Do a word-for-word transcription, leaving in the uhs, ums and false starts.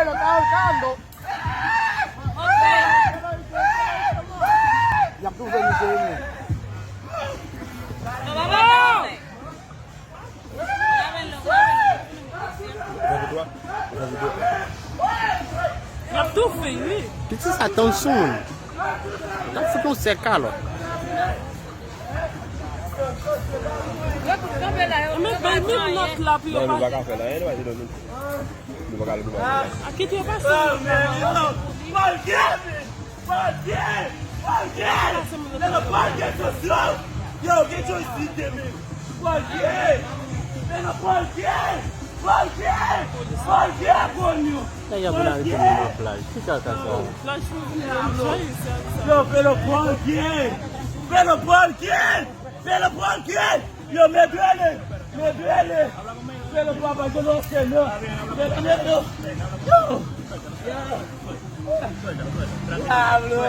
Y ap toufe misye wi. Y ap toufe wi. Piti sa tann sou moun. L ap fout yon sèk kalòt. Yo tout kanpe la, yo. Men bay menm nòt la pou yo. Non, nou pa ka fè l anyen, nou pa di non. Nou pa ka, nou pa ka. A, kite yo pase. Bondye! Bondye! Bondye! Nèg la, Bondye, attention! Yo, gen Joyce li te men. Bondye! Nèg la, Bondye! Bondye! Bondye, Bondye! Nèg la vin arete nou nan plaj. Ki kaka sa? Plaj pou vin nan plaj, sa, sa. Yo, fè le Bondye! Fè le Bondye! Fè le Bondye! Yo, me duele, me duele. Fè le travay de l'Seigneur. Fè le, yo, yo. Pablo.